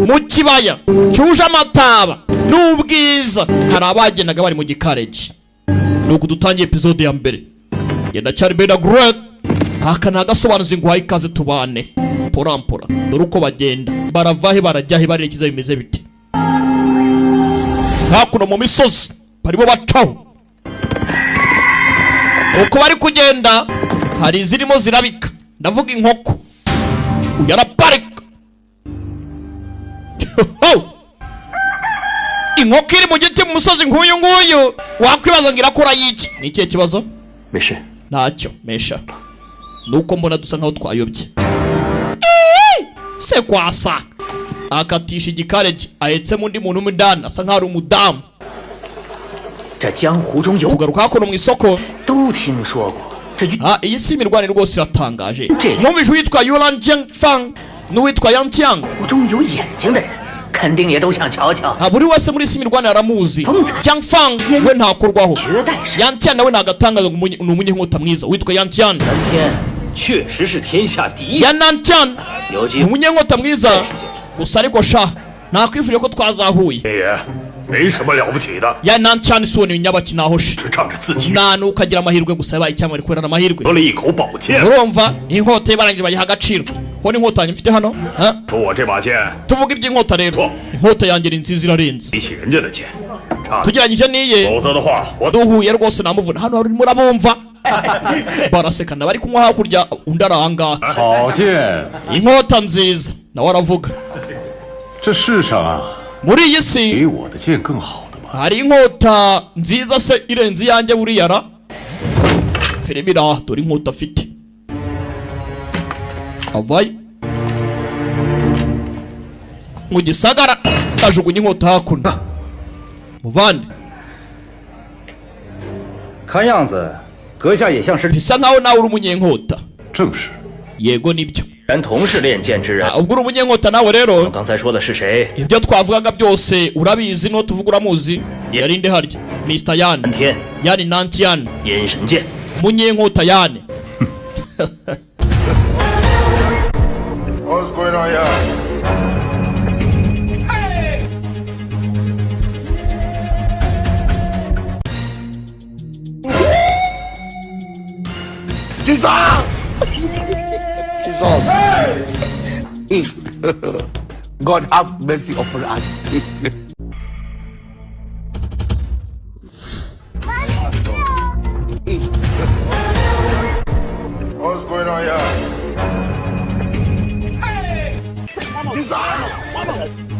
Mu kibaya cyuje amataba n'ubwiza, hari abagendaga bari mu gikareji. Nuko dutangiye episode ya mbere. Genda cyari Beda Great, aka ni agasobanuzi ngo ikaze tubane porampora. Dore uko bagenda, barava he, barajya he, barerekeza bimeze bite? Hakuno mu misozi barimo bacaho, uko bari kugenda hari izirimo zirabika, ndavuga inkoko. Uyu araparika, inkoko iri mu giti mu musozi nk'uyu nguyu, wakwibaza ngo irakora yiki? Ni ikihe kibazo? Ntacyo mesha, nuko mbona dusa nkaho twayobye. Se kwasa akatisha igikareji ahetsemo undi muntu w'umudani asa nkaho ari umudamu. Tugaruka hakuno mu isoko. Iyi si imirwanire rwose iratangaje. Mwumvise uwitwa Yulan Jiangfang n'uwitwa Yang Tiang, buri wese muri isi imirwanire aramuzi. Jiangfang we ntakorwaho, Yang Tian nawe nagatangaza ngo ni umunyenkota mwiza. Witwa Yang Tian, Yan Tian ni umunyenkota mwiza gusa, ariko sha nakwifurije ko twazahuye. Yan Tian si uwo nyabaki naho shi nta nukagira amahirwe gusa, yabaye icyamamare kubera amahirwe. Urumva inkota ye barangije bayiha agaciro. Ko ni inkota mfite hano, tuvuga iby'inkota rero, inkota yanjye ni nziza irarenze tugereranyije n'iye, duhuye rwose namuvuna. Hano harimo urabumva barasekana bari kunywa hakurya, undi arangaha inkota nziza nawe aravuga. Muri iyi si hari inkota nziza se irenze iyanjye buriya ra? Filime iraha, dore inkota afite. Avayo mu gisagara ajugunya inkota hakuno. Muvande, bisa nkaho nawe uri umunyenkota. Yego nibyo, ubwo uri umunyenkota nawe rero ibyo twavugaga byose urabizi, no tuvuga uramuzi. Yarinde harya Mr. Yan, Yani Nantian, umunyenkota Yan. What's going on here? Jesus! Jesus! God have mercy upon us. What's going on here? Jesus!